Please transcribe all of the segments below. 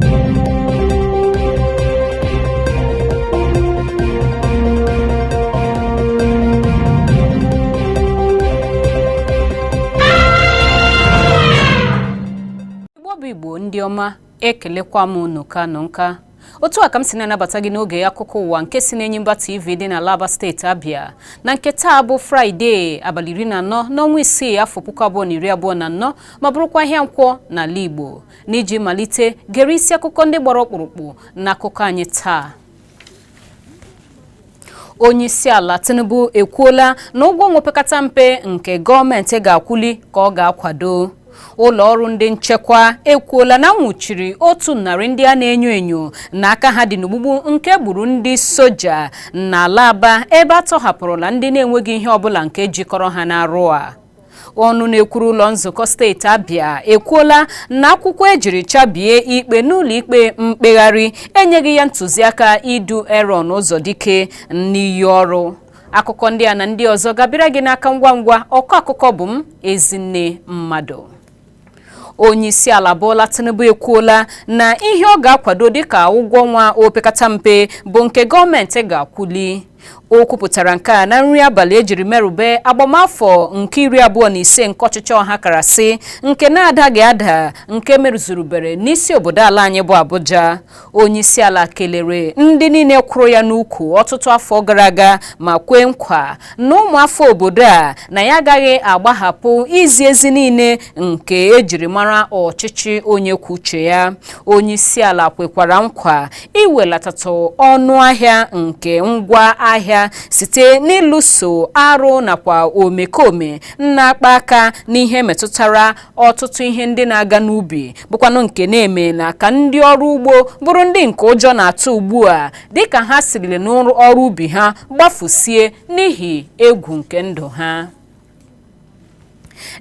Igbo bụ Igbo ndị ọma, ekelekwa m unu ka nọ nka. Otu a ka m si na-anabata gị n'oge akụkọ ụwa nke si n'Enyimba TV dị n'ala Aba, steeti Abịa, na nke taa bụ Fraịde, abalị 14 n'ọnwa isii, afọ 2024, ma bụrụkwa ahịa Nkwọ n'ala Igbo. N'iji malite, gere isi akụkọ ndị gbara ọkpụrụkpụ n'akụkọ anyị taa. Onyeisiala Tinubu ekwuola na ụgwọ ọnwa opekata mpe nke gọọmenti ga-akwụli ka ọ ga-akwado. Ụlọ ọrụ ndị nchekwa ekwuola na nwụchiri 100 ndị a na-enyo enyo na aka ha dị n'ogbugbu nke gburu ndị soja n'ala Aba, ebe a tọhapụrụla ndị na-enweghị ihe ọbụla nke jikọrọ ha n'arụ a. Ọnụ na-ekwuru ụlọ nzukọ steeti Abịa ekwuola na akwụkwọ ejiri chabie ikpe n'ụlọ ikpe mkpegharị enyeghị ya ntụziaka idu Aaron Ụzọdike n'iyi ọrụ. Akụkọ ndị a na ndị ọzọ ga-abịara gị n'aka ngwa ngwa. Ọkọ akụkọ bụ m, Ezinne Mmadụ. Onyeisiala Bola Tinubu ekwuola na ihe ọ ga-akwado dịka ụgwọ ọnwa opekata mpe bụ nke gọọmenti ga-akwụli. O kwupụtara nke a na nri abalị ejiri merube agbamafọ nke 25 nke ọchịchị ọhakarasị nke na-adaghị ada nke merụzurubere n'isi obodo ala anyị bụ Abuja. Onyeisiala kelere ndị niile kwụrụ ya n'ukwu ọtụtụ afọ gara aga ma kwee nkwa na ụmụafọ obodo a na ya agaghị agbahapụ izi ezi niile nke ejiri mara ọchịchị onye kwuo uche ya. Onyeisiala kwekwara nkwa iwelatatụ ọnụ ahịa nke ngwa ahịa site n'ịlụso arụ nakwa omekome na-akpa aka n'ihe metụtara ọtụtụ ihe ndị na-aga n'ubi, bụkwanụ nke na-eme na ka ndị ọrụ ugbo bụrụ ndị nke ụjọ na-atụ ugbu a, dịka ha sirila n'ọrụ ubi ha gbafusie n'ihi egwu nke ndụ ha.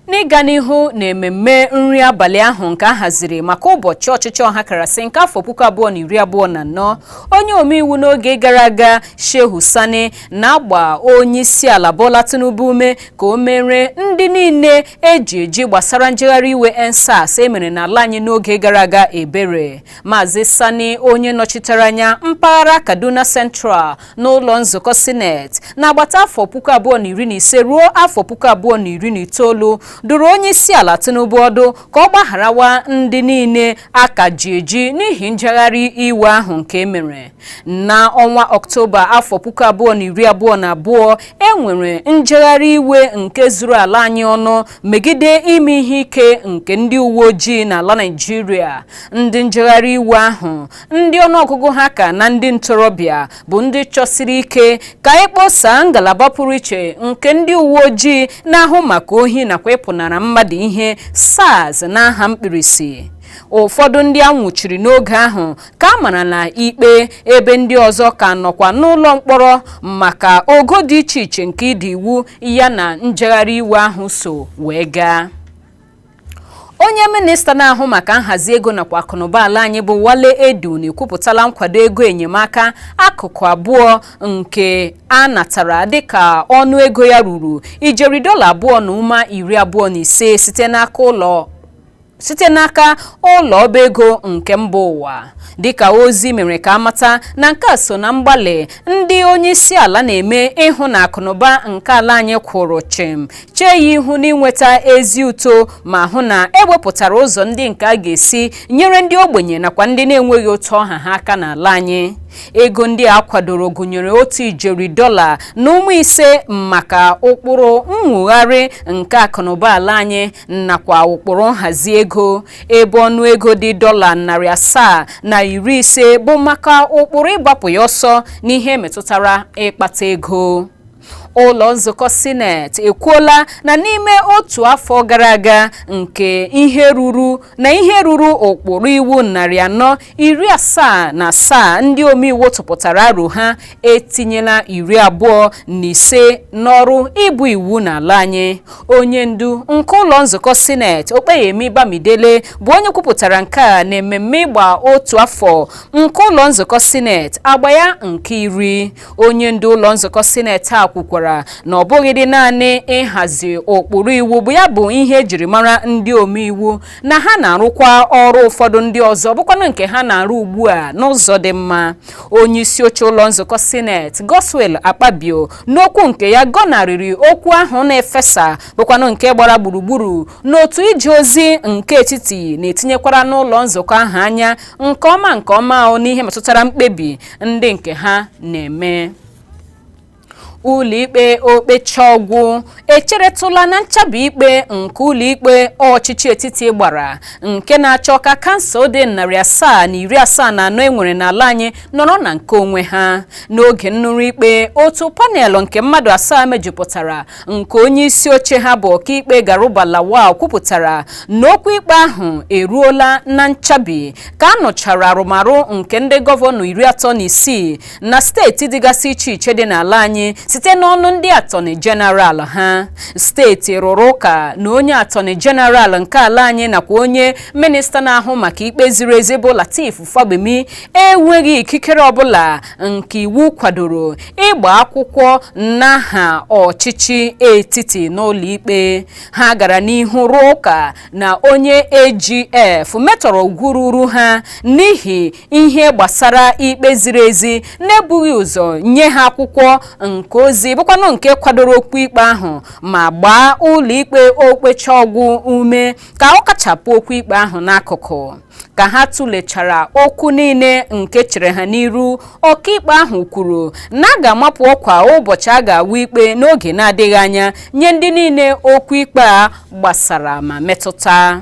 N'ịga n'ihu na ememme nri abalị ahụ nke a haziri maka ụbọchị ọchịchị ọhakarasị nke afọ 2024, onye omeiwu n'oge gara aga Shehu Sani na-agba onyeisiala Bola Tinubu ume ka o mere ndị niile eji eji gbasara njegharị iwe EndSARS emere n'ala anyị n'oge gara aga ebere. Maazị Sani, onye nọchitere anya mpaghara Kaduna Central n'ụlọ nzukọ Sineti n'agbata afọ 2015 ruo afọ 2019, dụrụ onye isi ala Tinubu ọdụ ka ọ gbagharawa ndị niile a ka ji eji n'ihi njegharị iwe ahụ nke emere na ọnwa Ọktoba afọ 2022. E nwere njegharị iwe nke zuru ala anyị ọnụ megide ime ihe ike nke ndị uwe ojii n'ala Naịjirịa. Ndị njegharị iwe ahụ, ndị ọnụọgụgụ ha ka na ndị ntorobịa, bụ ndị chọsiri ike ka ekposaa ngalaba pụrụ iche nke ndị uwe ojii na-ahụ maka ohi nakwa ịpụnara mmadụ ihe, SARS n'aha mkpirisi. Ụfọdụ ndị a nwụchiri n'oge ahụ ka a marala ikpe, ebe ndị ọzọ ka nọkwa n'ụlọ mkpọrọ maka ogo dị iche iche nke ịda iwu ya na njegharị iwe ahụ so wee gaa. Onye minista na-ahụ maka nhazi ego nakwa akụnụba ala anyị bụ Wale Edun ekwupụtala nkwado ego enyemaka akụkụ abụọ nke a natara dịka ọnụ ego ya ruru ijeri $2.25 site n'aka ụlọ ọba ego nke mba ụwa, dịka ozi mere ka amata na nke a so na mgbalị ndị onye isi ala na-eme ịhụ na akụnụba nke ala anyị kwụrụ chịm, chee ya ihu n'inweta ezi uto, ma hụ na ewepụtara ụzọ ndị nke a ga-esi nyere ndị ogbenye nakwa ndị na-enweghị otu ọha ha aka n'ala anyị. Ego ndị a kwadoro gụnyere $1.5 ijeri maka ụkpụrụ nwugharị nke akụnụba ala anyị nakwa ụkpụrụ nhazi ego, ebe ọnụego dị $750 bụ maka ụkpụrụ ịgbapụ ya ọsọ n'ihe metụtara ịkpata ego. Ụlọ nzukọ Sineti ekwuola na n'ime otu afọ gara aga nke ihe ruru na ihe ruru ụkpụrụ iwu 477 ndị omeiwu tụpụtara aro ha, etinyela 25 n'ọrụ ịbụ iwu n'ala anyị. Onye ndu nke ụlọ nzukọ Sineti, Okpeyemi Bamidele, bụ onye kwupụtara nke a na ememme ịgba otu afọ nke ụlọ nzukọ Sineti agba ya nke 10. Onye ndu ụlọ nzukọ Sineti a kwukwara kwupụtara na ọ bụghị dị naanị ịhazi ụkpụrụ iwu bụ ya bụ ihe ejiri mara ndị omeiwu, na ha na-arụkwa ọrụ ụfọdụ ndị ọzọ bụkwanụ nke ha na-arụ ugbu a n'ụzọ dị mma. Onye isi oche ụlọ nzukọ Sineti, Godswill Akpabio, n'okwu nke ya gọnarịrị okwu ahụ na-efesa bụkwanụ nke gbara gburugburu n'otu ije ozi nke etiti na-etinyekwara n'ụlọ nzukọ ahụ anya nke ọma nke ọma n'ihe metụtara mkpebi ndị nke ha na-eme. Ụlọikpe okpechaọgwụ echeretụla na nchabi ikpe nke ụlọikpe ọchịchị etiti gbara nke na-achọ ka kansụl dị 774 enwere n'ala anyị nọrọ na nke onwe ha. N'oge nnụrụ ikpe, otu panel nke mmadụ 7 mejupụtara nke onye isi oche ha bụ ọkaikpe Garuba Lawal kwupụtara na okwu ikpe ahụ eruola na nchabi ka a nụchara arụmarụ nke ndị gọvanọ 36 na steeti dịgasị iche iche dị n'ala anyị site n'ọnụ ndị attorney general ha. Steeti rụrụ ụka na onye attorney general nke ala anyị nakwa onye minista na-ahụ maka ikpe ziri ezi bụ Lateef Fagbemi enweghị ikikere ọbụla nke iwu kwadoro ịgba akwụkwọ n'aha ọchịchị etiti n'ụlọ ikpe. Ha gara n'ihu rụọ ụka na onye AGF metọrọ ugwu ruru ha n'ihi ihe gbasara ikpe ziri ezi na-ebughị ụzọ nye ha akwụkwọ nke ozi bụkwanụ nke kwadoro okwu ikpe ahụ, ma gbaa ụlọikpe okpechaọgwụ ume ka ọ kachapụ okwu ikpe ahụ n'akụkụ. Ka ha tụlechara okwu niile nke chere ha n'iru, ọkaikpe ahụ kwuru na a ga-amapụ ọkwa ụbọchị a ga-awa ikpe n'oge na-adịghị anya nye ndị niile okwu ikpe a gbasara ma metụta.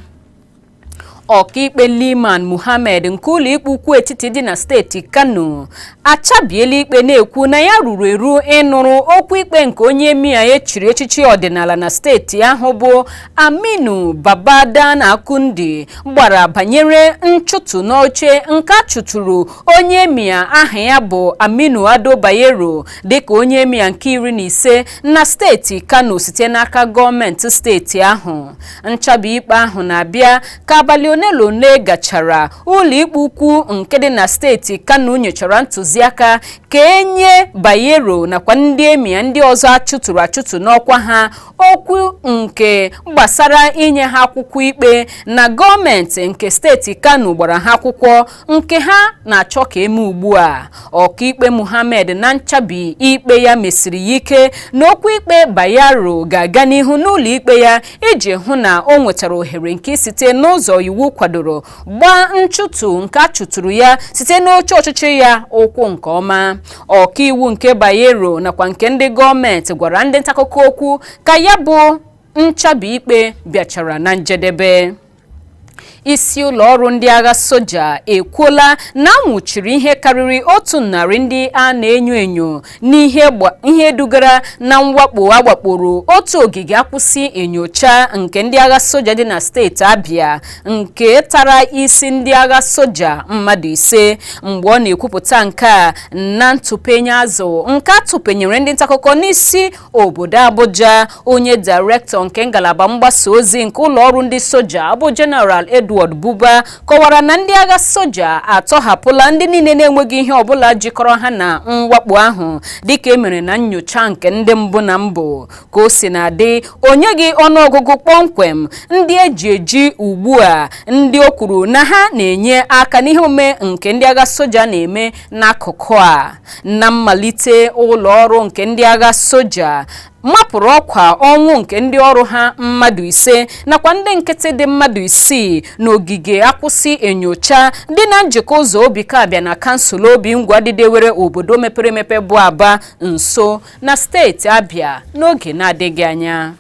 Ọkaikpe Liman Muhammed nke ụlọikpe ukwu etiti dị na steeti Kano achabiela ikpe na-ekwu na ya ruru eru ịnụrụ okwu ikpe nke onye emir echiri echichi ọdịnala na steeti ahụ bụ Aminu Babadan Akundi gbara banyere nchụtụ n'oche nke a chụtụrụ onye emir aha ya bụ Aminu Ado Bayero dịka onye emir nke 15 na steeti Kano site n'aka gọọmenti steeti ahụ. Nchabi ikpe ahụ na-abịa ka abalị ole na ole gachara ụlọikpe ukwu nke dị na steeti Kano nyochara ntụziaka ka enye Bayero nakwa ndị emir ndị ọzọ achụtụrụ achụtụ n'ọkwa ha okwu nke gbasara inye ha akwụkwọ ikpe na gọọmenti nke steeti Kano gbara ha akwụkwọ nke ha na-achọ ka eme ugbu a. Ọkaikpe Muhammed na nchabi ikpe ya mesiri ya ike na okwu ikpe Bayero ga-aga n'ihu n'ụlọ ikpe ya iji hụ na o nwetara ohere nke site n'ụzọ iwu kwadoro gbaa nchụtụ nke a chụtụrụ ya site n'oche ọchịchị ya ụkwụ nke ọma. Ọkaiwu nke Bayero nakwa nke ndị gọọmenti gwara ndị ntaakụkọ okwu ka ya bụ nchabi ikpe bịachara na njedebe. Isi ụlọ ọrụ ndị agha soja ekwuola na anwụchiri ihe karịrị 100 ndị a na-enyo enyo n'ihe dugara na mwakpo agbakporo otu ogige akwụsị enyocha nke ndị agha soja dị na steeti Abia nke tara isi ndị agha soja mmadụ 5. Mgbe ọ na-ekwupụta nke a na ntụpenye azụ nke a tụpenyere ndị ntaakụkọ n'isi obodo Abuja, onye dairektọ nke ngalaba mgbasa ozi nke ụlọ ọrụ ndị soja bụ General Edward Buba kọwara na ndị agha soja atọhapụla ndị niile na-enweghị ihe ọbụla jikọrọ ha na mwakpo ahụ dịka e mere na nnyocha nke ndị mbụ na mbụ. Ka o si na-adị, o nyeghị ọnụọgụgụ kpọmkwem ndị eji eji ugbu a ndị o kwuru na ha na-enye aka n'ihe omume nke ndị agha soja na-eme n'akụkụ a. Na mmalite, ụlọ ọrụ nke ndị agha soja mapụrụ ọkwa ọnwụ nke ndị ọrụ ha mmadụ 5 nakwa ndị nkịtị dị mmadụ 6 n'ogige akwụsị enyocha dị na njikọ ụzọ Obikabịa na kansụl Obingwa dịdewere obodo mepere emepe bụ Aba nso na steeti Abia n'oge na-adịghị anya.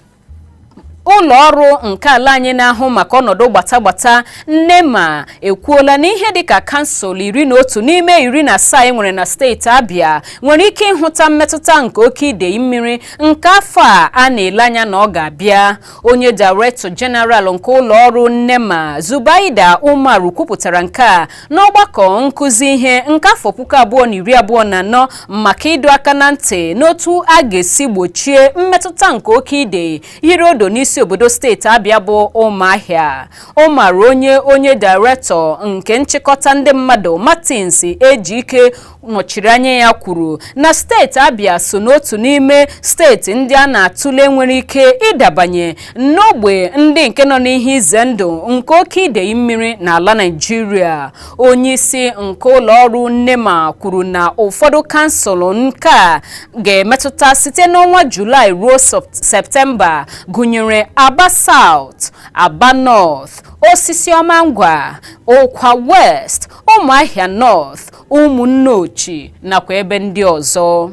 Ụlọ ọrụ nke ala anyị na-ahụ maka ọnọdụ gbatagbata NEMA ekwuola na ihe dịka kansụl 11 n'ime 17 enwere na steeti Abia nwere ike ịhụta mmetụta nke oke idei mmiri nke afọ a a na-ele anya na ọ ga-abịa. Onye Director General nke ụlọ ọrụ NEMA, Zubaida Umar, kwupụtara nke a n'ọgbakọ nkụzi ihe nke afọ 2024 maka ịdọ aka na ntị n'otu a ga-esi gbochie mmetụta nke oke idei yiri odo n'isi isi obodo steeti Abịa bụ Ụmụahịa. Ụmar onye dairektọ nke nchịkọta ndị mmadụ Martins Ejike nọchiri anya ya kwuru na steeti Abịa so n'otu n'ime steeti ndị a na-atụle nwere ike ịdabanye n'ogbe ndị nke nọ n'ihe ize ndụ nke oke idei mmiri n'ala Naịjirịa. Onyeisi nke ụlọ ọrụ NEMA kwuru na ụfọdụ kansụl nke a ga-emetụta site n'ọnwa Julaị ruo Septemba gụnyere Aba South, Aba North, Osisioma Ngwa, Ụkwa West, Ụmụahịa North, Ụmụnneochi nakwa ebe ndị ọzọ.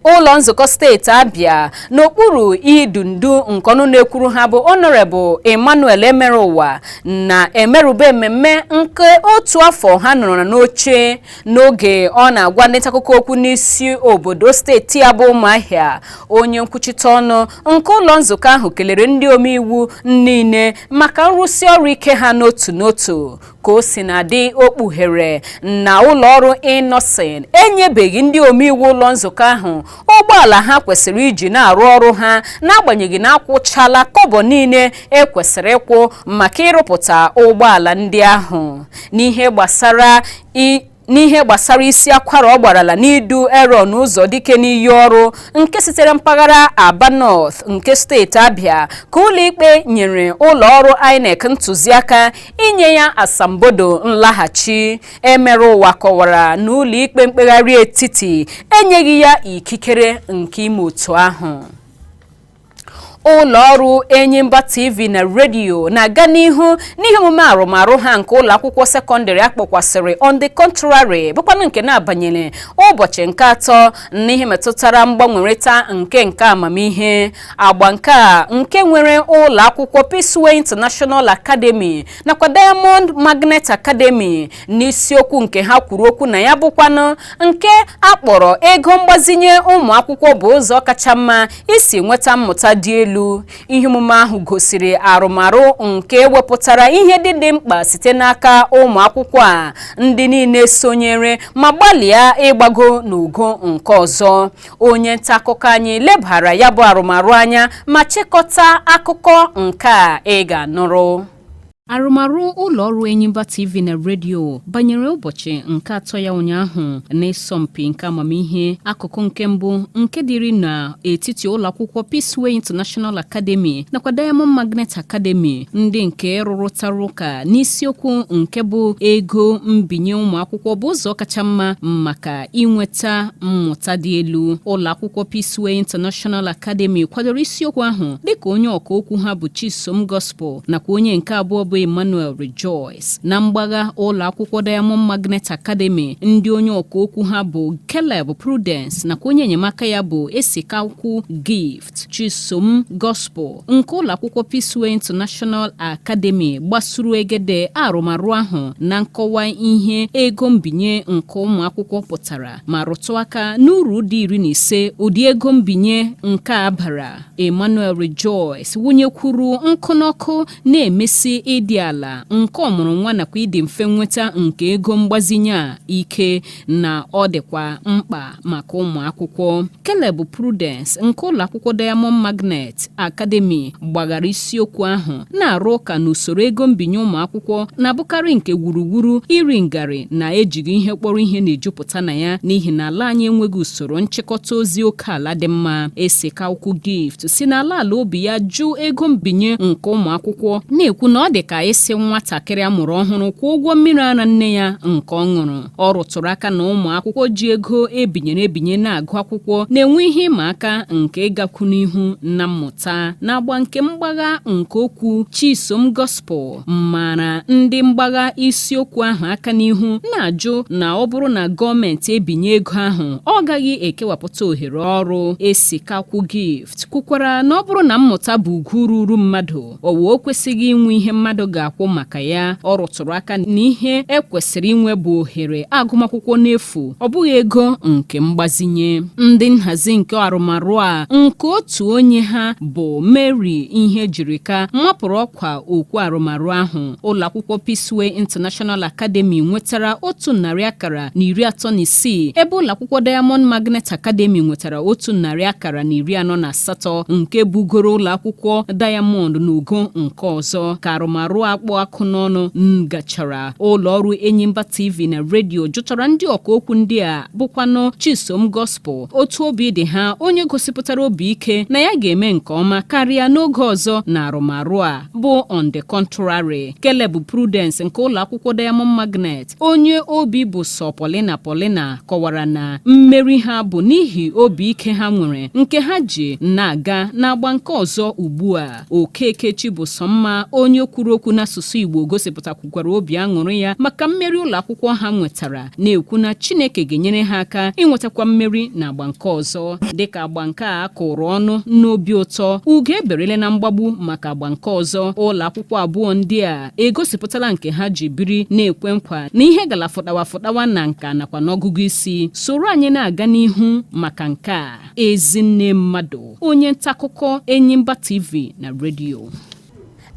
Ụlọ nzukọ steeti Abịa n'okpuru idu ndu nke ọnụ na-ekwuru ha bụ Honorable Emmanuel Emerụwa na-emerube mmemme nke otu afọ ha nọrọ n'oche. N'oge ọ na-agwa ndị ntaakụkọ okwu n'isi obodo steeti ya bụ Ụmụahịa, onye nkwuchite ọnụ nke ụlọ nzukọ ahụ kelere ndị omeiwu niile maka nrụsi ọrụ ike ha n'otu n'otu. Ka o si na-adị, o kpughere na ụlọ ọrụ Innoson enyebeghị ndị omeiwu ụlọ nzukọ ahụ ụgbọala ha kwesịrị iji na-arụ ọrụ ha, n'agbanyeghị na akwụchala kọbọ niile ekwesịrị ịkwụ maka ịrụpụta ụgbọala ndị ahụ. N'ihe gbasara isi akwara ọ gbarala n'idu Aaron Ụzọdike n'iyi ọrụ nke sitere mpaghara Aba North nke steeti Abịa, ka ụlọikpe nyere ụlọ ọrụ INEC ntụziaka inye ya asambodo nlaghachi. Emerụwa kọwara na ụlọikpe mkpegharị etiti enyeghị ya ikikere nke ime otu ahụ. Ụlọ ọrụ Enyimba TV na redio na-aga n'ihu n'ihe omume arụmarụ ha nke ụlọ akwụkwọ sekọndịrị akpọkwasịrị On the Contrary, bụkwanụ nke na-abanyere ụbọchị nke atọ n'ihe metụtara mgbanwerịta nke amamihe. Agba nke a nke nwere ụlọ akwụkwọ Peaceway International Academy nakwa Diamond Magnet Academy n'isiokwu nke ha kwuru okwu na ya, bụkwanụ nke akpọrọ ego mgbazinye ụmụ akwụkwọ bụ ụzọ kacha mma isi nweta mmụta dị elu. Ihe omume ahụ gosiri arụmarụ nke wepụtara ihe dị dị mkpa site n'aka ụmụ akwụkwọ a, ndị niile sonyere ma gbalịa ịgbago n'ogo nke ọzọ. Onye nta akụkọ anyị lebara ya bụ arụmarụ anya ma chịkọta akụkọ nke a ị ga-anụrụ. Arụmarụ ụlọ ọrụ Enyimba TV na redio banyere ụbọchị nke atọ ya ụnyaahụ n'ịsọmpi nke amamihe, akụkụ nke mbụ nke dịrị n'etiti ụlọ akwụkwọ Peaceway International Academy nakwa Diamond Magnet Academy, ndị nke rụrụtara ụka n'isiokwu nke bụ ego mbinye ụmụ akwụkwọ bụ ụzọ kacha mma maka inweta mmụta dị elu. Ụlọ akwụkwọ Peaceway International Academy kwadoro isiokwu ahụ dịka onye ọka okwu ha bụ Chisom Gospel nakwa onye nke abụọ bụ Emmanuel Rejoice. Na mgbagha ụlọ akwụkwọ Diamond Magnet Academy, ndị onye ọka okwu ha bụ Caleb Prudence nakwa onye enyemaka ya bụ Esikakwu Gift. Chisom Gospel nke ụlọ akwụkwọ Peaceway International Academy gbasuru egede arụmarụ ahụ na nkọwa ihe ego mbinye nke ụmụ akwụkwọ pụtara, ma rụtụ aka n'uru dị 15 ụdị ego mbinye nke a bara. Emmanuel Rejoice wụnyekwuru nkụ n'ọkụ, na-emesi ịdị ala nke ọmụrụ nwa nakwa ịdị mfe nweta nke ego mgbazinye a ike, na ọ dịkwa mkpa maka ụmụ akwụkwọ. Caleb Prudence nke ụlọ akwụkwọ Diamond Magnet Academy gbaghara isiokwu ahụ, na-arụ ụka n'usoro ego mbinye ụmụ akwụkwọ na-abụkarị nke wuruwuru, iri ngarị na ejighị ihe kpọrọ ihe na-ejupụta na ya, n'ihi na ala anyị enweghị usoro nchịkọta ozi oke ala dị mma. Esika ukwu Gift si n'ala ala obi ya jụ ego mbinye nke ụmụ akwụkwọ, na-ekwu na ọ dị ka ịsị nwatakịrị a mụrụ ọhụrụ kwụọ ụgwọ mmiri ara nne ya nke ọ ṅụrụ. Ọ rụtụrụ aka na ụmụ akwụkwọ ji ego ebinyere ebinye na-agụ akwụkwọ na-enwe ihe ịma aka nke ịgakwu n'ihu na mmụta. Na-agba nke mgbagha nke okwu, Chisom Gospel mara ndị mgbagha isiokwu ahụ aka n'ihu, na-ajụ na ọ bụrụ na gọọmenti ebinye ego ahụ, ọ gaghị ekewapụta ohere ọrụ. Esikakwu Gift kwukwara na ọ bụrụ na mmụta bụ ugwu ruru mmadụ, ọwa o kwesịghị inwe ihe mmadụ. mmadụ ga-akwụ maka ya. Ọ rụtụrụ aka na ihe e kwesịrị inwe bụ ohere agụmakwụkwọ n'efu, ọ bụghị ego nke mgbazinye. Ndị nhazi nke arụmarụ a, nke otu onye ha bụ Mary Ihejirika, mapụrụ ọkwa okwu arụmarụ ahụ. Ụlọakwụkwọ Peaceway International Academy nwetara 136 akara, ebe ụlọakwụkwọ Diamond Magnet Academy nwetara 148, nke bugoro ụlọakwụkwọ Diamond n'ugo nke ọzọ. Ka arụmarụ akpụ akụ n'ọnụ gachara, ụlọọrụ Enyimba TV na redio jụtara ndị ọka okwu ndị a, bụkwanụ Chisom Gospel, otu obi dị ha, onye gosipụtara obi ike na ya ga-eme nke ọma karịa n'oge ọzọ na arụmarụ a bụ On the Contrary, Caleb Prudence nke ụlọ akwụkwọ Diamond Magnet, onye obi bụ sọ Paulina Paulina, kọwara na mmeri ha bụ n'ihi obi ike ha nwere nke ha ji na-aga n'agba nke ọzọ ugbu a. Okeke Chibụsọmma, onye kwuru okwu n'asụsụ Igbo, gosipụtakwukwara obi aṅụrị ya maka mmeri ụlọ akwụkwọ ha nwetara, na-ekwu na Chineke ga-enyere ha aka ịnwetakwa mmeri na agba nke ọzọ. Dịka agba nke a kụrụ ọnụ n'obi ụtọ, ugo eberele na mgbagbu maka agba nke ọzọ. Ụlọ akwụkwọ abụọ ndị a egosipụtala nke ha ji biri, na-ekwe nkwa na ihe gala fụtawa fụtawa na nka nakwa n'ọgụgụ isi. Soro anyị na-aga n'ihu maka nke a. Ezinne Mmadụ, onye ntaakụkọ Enyimba TV na redio.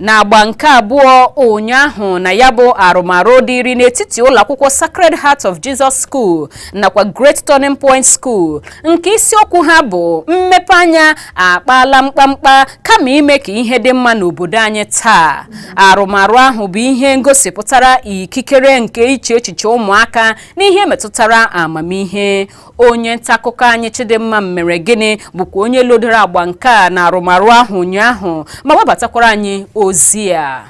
N'agba nke abụọ ụnyaahụ na ya bụ arụmarụ dịrị n'etiti ụlọakwụkwọ Sacred Heart of Jesus School nakwa Great Turning Point School, nke isiokwu ha bụ "Mmepe anya akpaala mkpamkpa kama ime ka ihe dị mma n'obodo anyị taa". Arụmarụ ahụ bụ ihe ngosipụtara ikikere nke iche echiche ụmụaka n'ihe metụtara amamihe. Onye nta akụkọ anyị Chidimma Mere Gịnị bụkwa onye lodoro agba nke a na arụmarụ ahụ ụnyaahụ ma webatakwara anyị ozi a.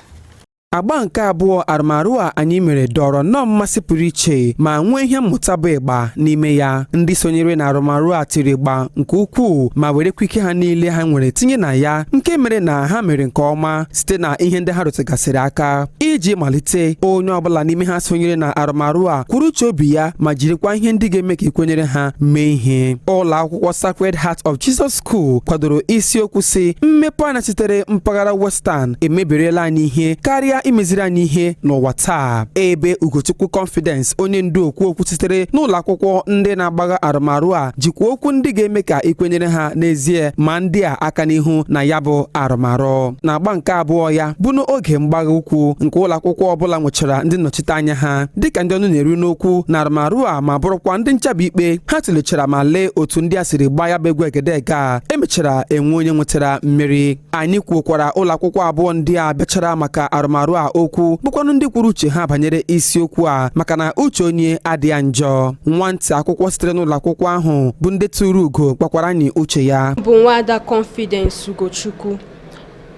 Agba nke abụọ arụmarụ a anyị mere dọrọ nnọọ mmasị pụrụ iche ma nwee ihe mmụta bụ ịgba n'ime ya. Ndị sonyere na arụmarụ a tiri ịgba nke ukwuu ma werekwa ike ha niile ha nwere tinye na ya, nke mere na ha mere nke ọma site na ihe ndị ha rụtegasịrị aka. Iji malite, onye ọbụla n'ime ha sonyere na arụmarụ a kwuru uche obi ya ma jirikwa ihe ndị ga-eme ka ekwenyere ha mee ihe. Ụlọ akwụkwọ Sacred Heart of Jesus School kwadoro isiokwu si "Mmepe anya sitere mpaghara Western emebiriela anyị ihe karịa imeziri anyị ihe n'ụwa taa", ebe Ugochukwu Confidence, onye ndu okwu okwu sitere n'ụlọ akwụkwọ ndị na-agbagha arụmarụ a, jikwa okwu ndị ga-eme ka ikwenyere ha n'ezie ma ndị a aka n'ihu na ya bụ arụmarụ. Na-agba nke abụọ ya bụ n'oge mgbagha ukwu nke ụlọ akwụkwọ ọbụla nwechara ndị nnọchiteanya ha dịka ndị ọnụ na-eru n'okwu na arụmarụ a ma bụrụkwa ndị nchabi ikpe, ha tụlechara ma lee otu ndị a siri gbaa ya bụ egwu egedege a emechara enwe onye nwetara mmeri. Anyị kwuokwara ụlọ akwụkwọ abụọ ndị a bịachara maka arụmarụ a okwu, bụkwanụ ndị kwuru uche ha banyere isiokwu a, maka na uche onye adịghị njọ. Nwantị akwụkwọ sitere n'ụlọ akwụkwọ ahụ bụ ndị tụrụ ugo gwakwara anyị uche ya. Bụ Nwada Confidence Ugochukwu.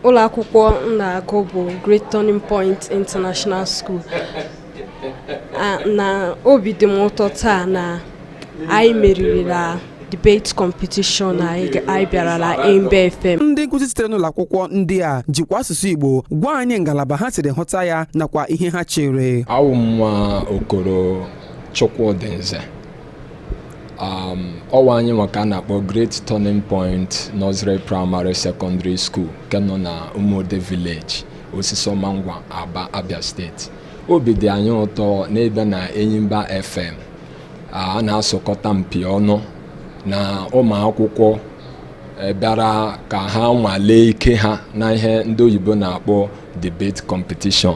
Ụlọ akwụkwọ m na-agụ bụ Great Turning Point International School. Na obi dị m ụtọ taa na anyị meriri na debate competition anyị bịara na Enyimba FM. Ndị nkụzi sitere n'ụlọ akwụkwọ ndị a jikwa asụsụ Igbo gwa anyị ngalaba ha siri hụta ya nakwa ihe ha chere. Awụ m nwa Okoro Chukwudinze. Ọwa anyị nwa ka a na-akpọ Great Turning Point Nursery Primary Secondary School nke nọ na Umuode Village, Osisiọma Ngwa, Aba, Abia Steeti. Obi dị anyị ụtọ n'ebe na Enyimba FM a na-asụkọta mpi ọnụ na ụmụ akwụkwọ bịara ka ha nwalee ike ha na ihe ndị oyibo na-akpọ debate competition.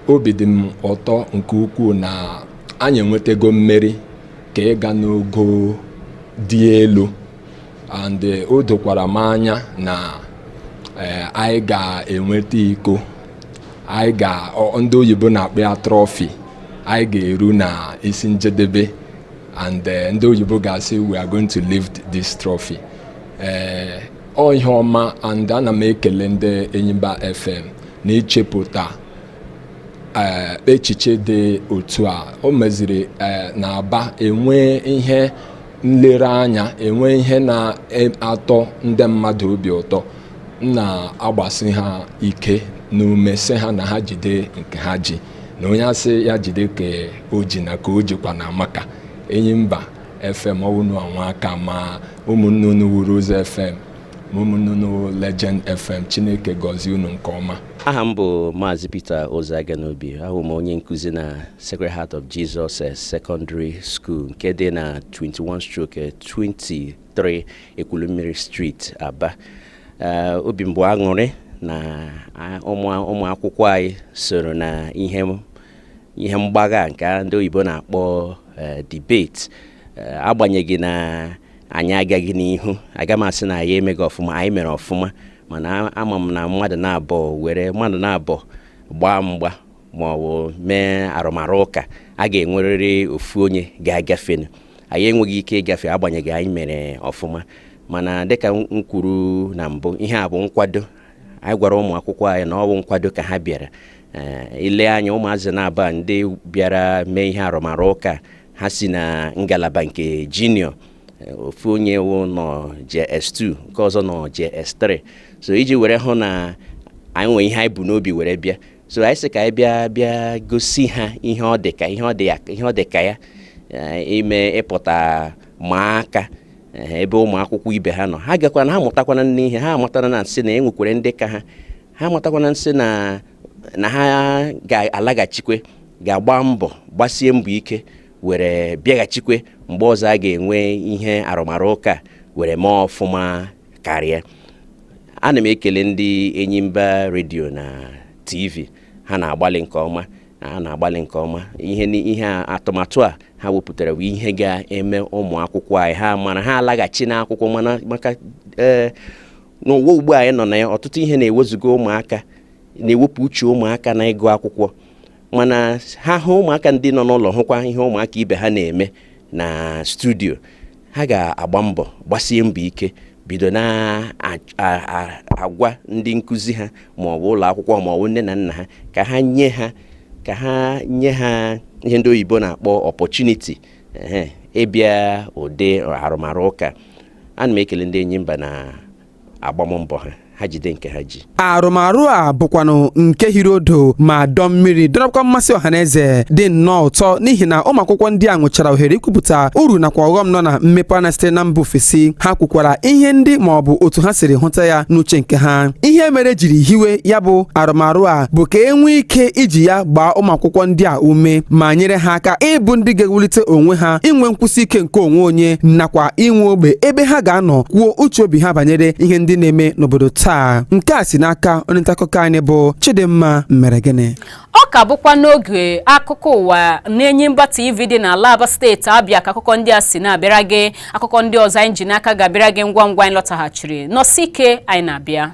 Obi dị m ụtọ nke ukwuu na anyị enwetago mmeri ka ịga n'ogo dị elu, and o dokwara m anya na anyị ga-enweta iko anyị ga ndị oyibo na-akpọ ya trophy. Anyị ga-eru na isi njedebe and ndị oyibo ga-asị, "We are going to lift this trophy." Ee, ọ ihe ọma, and ana m ekele ndị Enyimba FM na ichepụta echiche dị otu a. O meziri na Aba enwee ihe nlereanya, enwee ihe na-atọ ndị mmadụ obi ụtọ. M na-agbasi ha ike n'ume, sị ha na ha jide nke ha ji, na onye asị ya jide ka o ji na ka o jikwa na amaka. Enyimba FM ọwụnụ anwa aka ma ụmụnne unu wuru ụzọ FM. Ma ụmụnne unu Legend FM, Chineke gọzie unu nke ọma. Aha m bụ Maazị Peter Ozaganobi. Ahụ m onye nkụzi na Sacred Heart of Jesus Secondary School nke dị na 21/23 Ekwulummmiri Street, Aba. Obi m bụ aṅụrị na ụmụ akwụkwọ anyị soro na ihe mgbagha nke ndị oyibo na-akpọ debate. Agbanyeghị na anyị agaghị n'ihu, aga m asị na anyị emeghị ọfụma. Anyị mere ọfụma, mana ama m na mmadụ na-abụọ were mmadụ na-abụọ gbaa mgba ma ọ bụ mee arụmarụ ụka, a ga-enwerịrị ofu onye ga-agafenu. Anyị enweghị ike ịgafe, agbanyeghị anyị mere ọfụma. Mana dịka m kwuru na mbụ, ihe a bụ nkwado. Anyị gwara ụmụ akwụkwọ anyị na ọ bụ nkwado ka ha bịara. Ile anya, ụmụazị na-aba ndị bịara mee ihe arụmarụ ụka, ha si na ngalaba nke junior. Ofu onye wụ nọ JS2, nke ọzọ nọ JS3. So iji were hụ na anyị nwere ihe anyị bu n'obi were bịa, so anyị sị ka anyị bịa gosi ha ihe ọ dị ka ihe ọ dị ya, ihe ọ dị ka ya ime ịpụta ma aka ebe ụmụ akwụkwọ ibe ha nọ. Ha gakwana, ha mụtakwana n'ihe ha amụtara na nsị na enwekwere ndị ka ha. Ha amụtakwana nsị na ha ga-alaghachikwe, ga-agba mbọ, gbasie mbọ ike were bịaghachikwe mgbe ọzọ a ga-enwe ihe arụmarụ ụka were mee ọfụma karịa. Ana m ekele ndị Enyimba Redio na TV. Ha na-agbalị nke ọma, ha na-agbalị nke ọma. Ihe atụmatụ a ha wepụtara bụ ihe ga-eme ụmụ akwụkwọ anyị ha mara ha alaghachi n'akwụkwọ. Mana maka ee, n'ụwa ugbu a anyị nọ na ya, ọtụtụ ihe na-ewezuga ụmụaka, na-ewepụ uche ụmụaka na ịgụ akwụkwọ. Mana ha hụ ụmụaka ndị nọ n'ụlọ, hụkwa ihe ụmụaka ibe ha na-eme na studio, ha ga-agba mbọ, gbasie mbọ ike, bido na-agwa ndị nkụzi ha ma ọ bụ ụlọ akwụkwọ ma ọ bụ nne na nna ha ka ha nye ha ihe ndị oyibo na-akpọ opportunity, ehe, ịbịa ụdị arụmarụ ụka. Ana m ekele ndị Enyimba na agbammbọ ha. Ha jide nke ha ji. Arụmarụ a bụkwanụ nke hiri odo ma dọọ mmiri, dọrọkwa mmasị ọhaneze dị nnọọ ụtọ, n'ihi na ụmụ akwụkwọ ndị a nwechara ohere ikwupụta uru nakwa ọghọm nọ na mmepe anya site na mba ofesi. Ha kwukwara ihe ndị ma ọ bụ otu ha siri hụta ya n'uche nke ha. Ihe mere jiri hiwe ya bụ arụmarụ a bụ ka e nwee ike iji ya gbaa ụmụ akwụkwọ ndị a ume ma nyere ha aka ịbụ ndị ga-ewulite onwe ha, inwe nkwụsị ike nke onwe onye nakwa inwe ogbe ebe ha ga-anọ kwuo uche obi ha banyere ihe ndị na-eme n'obodo taa. Nke a si n'aka onye nta akụkọ anyị bụ Chidimma Mere Gịnị. Ọ ka bụkwa n'oge akụkọ ụwa n'Enyimba TV dị n'ala Aba, steeti Abịa, ka akụkọ ndị a si na-abịara gị. Akụkọ ndị ọzọ anyị ji n'aka ga-abịara gị ngwa ngwa anyị lọtaghachiri. Nọsi ike, anyị na-abịa.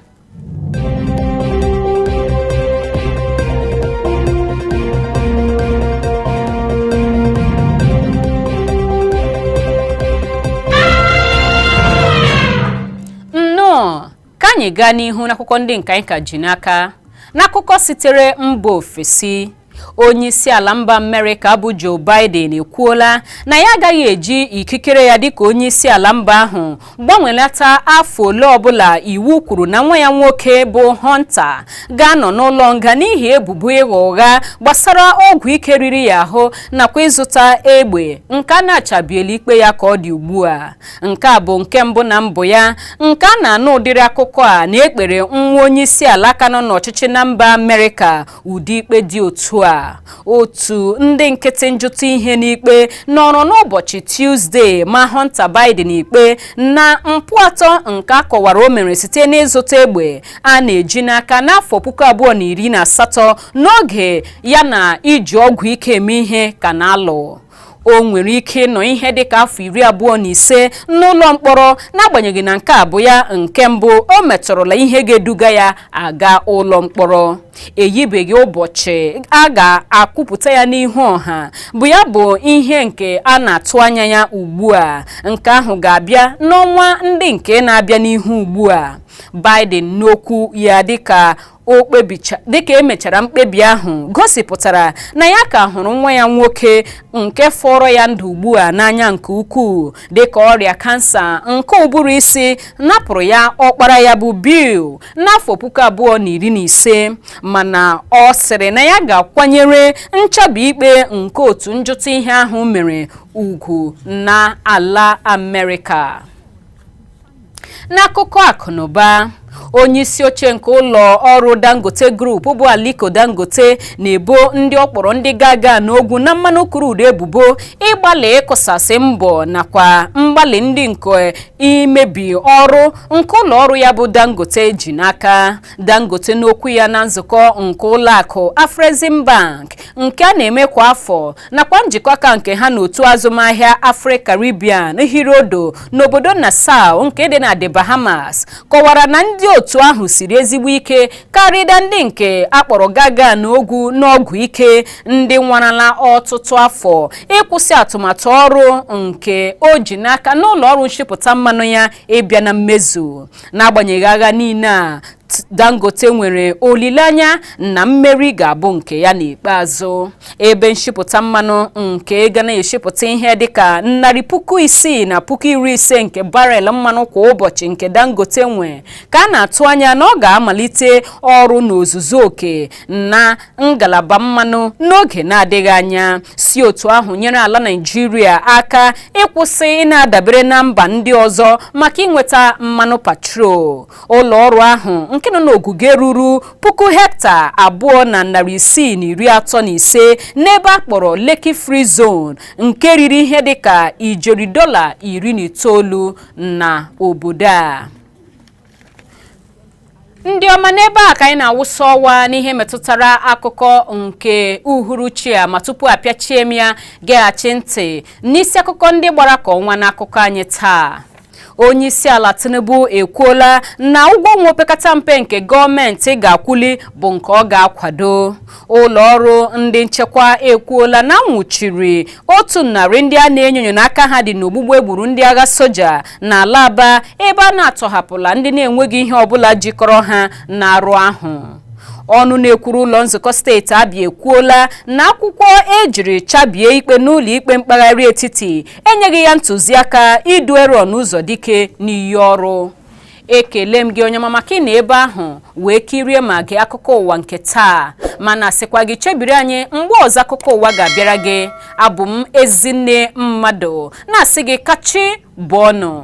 Nnọọ, ka anyị gaa n'ihu n'akụkọ ndị nke anyị ka ji n'aka. N'akụkọ sitere mba ofesi, onye isi ala mba Amerịka bụ Joe Biden ekwuola na ya agaghị eji ikikere ya dịka onye isi ala mba ahụ gbanwelata afọ ole ọbụla iwu kwuru na nwa ya nwoke bụ Hunter ga-anọ n'ụlọ nga n'ihi ebubo ịgha ụgha gbasara ọgwụ ike riri ya ahụ nakwa ịzụta egbe, nke a na-achabiela ikpe ya ka ọ dị ugbu a. Nke a bụ nke mbụ na mbụ ya nke a na-anụ ụdịrị akụkọ a na-ekpere nwa onye isi ala ka nọ n'ọchịchị na mba Amerịka ụdị ikpe dị otu a. Otu ndị nkịtị njụta ihe n'ikpe nọrọ n'ụbọchị Tuzdee ma Hunter Biden ikpe na mpụ atọ nke a kọwara o mere site n'ịzụta egbe a na-eji n'aka n'afọ 2018, n'oge ya na iji ọgwụ ike eme ihe ka na-alụ. O nwere ike ịnọ ihe dịka afọ 25 n'ụlọ mkpọrọ, n'agbanyeghị na nke a bụ ya nke mbụ o metụrụla ihe ga-eduga ya aga ụlọ mkpọrọ. Eyibeghị ụbọchị a ga-akwupụta ya n'ihu ọha, bụ ya bụ ihe nke a na-atụ anya ya ugbu a. Nke ahụ ga-abịa n'ọnwa ndị nke na-abịa n'ihu ugbu a. Biden, n'okwu ya dịka o kpebicha, dịka emechara mkpebi ahụ, gosipụtara na ya ka hụrụ nwa ya nwoke nke fọrọ ya ndụ ugbu a n'anya nke ukwuu, dịka ọrịa kansa nke ụbụrụ isi napụrụ ya ọkpara ya bụ Bill n'afọ 2015. Mana ọ sịrị na ya ga-akwanyere nchabi ikpe nke otu njụta ihe ahụ mere ugwu na ala Amerịka. N'akụkọ akụnụba, onye isi oche nke ụlọ ọrụ Dangote Group bụ Aliko Dangote na-ebo ndị ọ kpọrọ ndị gaga n'ogwu na mmanụ crude ebubo ịgbalị ịkụsasị mbọ nakwa mgbalị ndị nke imebi ọrụ nke ụlọ ọrụ ya bụ Dangote ji n'aka. Dangote, n'okwu ya na nzukọ nke ụlọ akụ Afrexim Bank nke a na-eme kwa afọ nakwa njikọ aka nke ha n'otu azụmahịa Afro Caribbean hiri odo n'obodo Nassau nke dị na the Bahamas, kọwara na ndị otu ahụ siri ezigbo ike karịa ndị nke akpọrọ gaga n'ogwu n'ọgwụ ike, ndị nwarala ọtụtụ afọ ịkwụsị atụmatụ ọrụ nke o ji n'aka n'ụlọ ọrụ nshipụta mmanụ ya ịbịa na mmezu. N'agbanyeghị agha niile a, Dangote nwere olileanya na mmeri ga-abụ nke ya n'ikpeazụ, ebe nshipụta mmanụ nke ga na-eshipụta ihe dịka 650,000 nke barrel mmanụ kwa ụbọchị nke Dangote nwe ka a na-atụ anya na ọ ga-amalite ọrụ n'ozuzu oke na ngalaba mmanụ n'oge na-adịghị anya, si otu ahụ nyere ala Naịjirịa aka ịkwụsị ị na-adabere na mba ndị ọzọ maka inweta mmanụ petrol. Ụlọ ọrụ ahụ nke nọ n'ogige ruru 2635 hectare n'ebe a kpọrọ Lekki Free Zone, nke riri ihe dịka ijeri dọla 19 na obodo a. Ndị ọma, n'ebe a ka anyị na-awụsa ọwa n'ihe metụtara akụkọ nke uhuruchi a. Ma tupu apịachie m ya, geghachi ntị n'isi akụkọ ndị gbara ka ọnwa n'akụkọ anyị taa. Onye isi ala Tinubu ekwuola na ụgwọ ọnwa opekata mpe nke gọọmenti ga-akwụli bụ nke ọ ga-akwado. Ụlọ ọrụ ndị nchekwa ekwuola na nwụchiri 100 ndị a na-enyo enyo n'aka ha dị n'ogbugbu egburu ndị agha soja na ala Aba, ebe a na-atọhapụla ndị na-enweghị ihe ọbụla jikọrọ ha na arụ ahụ. Ọnụ na-ekwuru ụlọ nzukọ steeti Abịa ekwuola na akwụkwọ ejiri chabie ikpe n'ụlọ ikpe mpaghara etiti enyeghị ya ntụziaka idu Aaron Ụzọdike n'iyi ọrụ. Ekele m gị, onye ọma, maka ị na ebe ahụ wee kirie ma gee akụkọ ụwa nke taa, mana sịkwa gị chebiri anyị mgbe ọzọ akụkọ ụwa ga-abịara gị. Abụ m Ezinne Mmadụ, na-asị gị kachi bụ ọnụ.